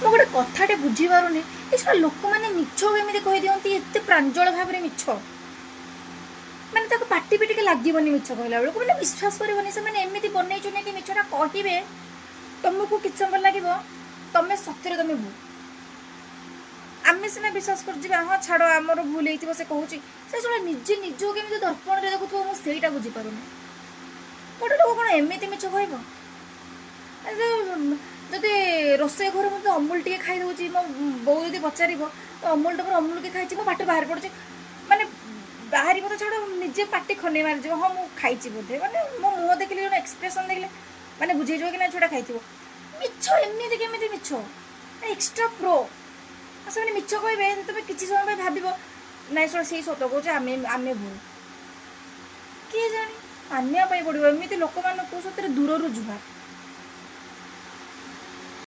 ମୁଁ ଗୋଟେ କଥାଟେ ବୁଝିପାରୁନି, ଏ ଶଳା ଲୋକମାନେ ମିଛ କେମିତି କହିଦିଅନ୍ତି ଏତେ ପ୍ରାଞ୍ଜଳ ଭାବରେ ମିଛ। ମାନେ ତାକୁ ପାଟି ବି ଟିକେ ଲାଗିବନି ମିଛ କହିଲା ବେଳକୁ, ମାନେ ବିଶ୍ୱାସ କରିବନି, ସେମାନେ ଏମିତି ବନେଇଛନ୍ତି କି ମିଛଟା କହିବେ, ତମକୁ କିଛି ସମୟ ଲାଗିବ ତମେ ସତରେ ତମେ ଭୁଲ। ଆମେ ସିନା ବିଶ୍ୱାସ କରିଯିବା, ହଁ ଛାଡ଼ ଆମର ଭୁଲ ହେଇଥିବ ସେ କହୁଛି। ସେ ଶଳା ନିଜେ ନିଜକୁ କେମିତି ଦର୍ପଣରେ ଦେଖୁଥିବ, ମୁଁ ସେଇଟା ବୁଝିପାରୁନି। ଗୋଟେ ଲୋକ କ'ଣ ଏମିତି ମିଛ କହିବ? ଯଦି ରୋଷେଇ ଘରେ ମୁଁ ଅମୁଲ ଟିକେ ଖାଇଦେଉଛି, ମୋ ବୋଉ ଯଦି ପଚାରିବ ତ ଅମୁଲ ଡବାର ଅମୁଲ କିଏ ଖାଇଛି, ମୋ ପାଟିରୁ ବାହାରି ପଡ଼ୁଛି। ମାନେ ବାହାରିବ ତ ଛାଡ଼, ନିଜେ ପାଟି ଖନେଇ ମାରିଯିବ, ହଁ ମୁଁ ଖାଇଛି ବୋଧେ। ମାନେ ମୋ ମୁହଁ ଦେଖିଲେ, ଜଣେ ଏକ୍ସପ୍ରେସନ୍ ଦେଖିଲେ ମାନେ ବୁଝେଇଯିବ କି ନା ଛୁଆଟା ଖାଇଥିବ। ମିଛ ଏମିତି କେମିତି ମିଛ ଏକ୍ସଟ୍ରା ପ୍ରୋ। ସେମାନେ ମିଛ କହିବେ, ତମେ କିଛି ସମୟ ପାଇଁ ଭାବିବ ନାଇଁ ଶଳା ସେଇ ସତ କହୁଛି, ଆମେ ଭୁଲ। କିଏ ଜାଣି, ମାନିବା ପାଇଁ ପଡ଼ିବ ଏମିତି ଲୋକମାନଙ୍କୁ ସତରେ ଦୂରରୁ ଜୁହାର।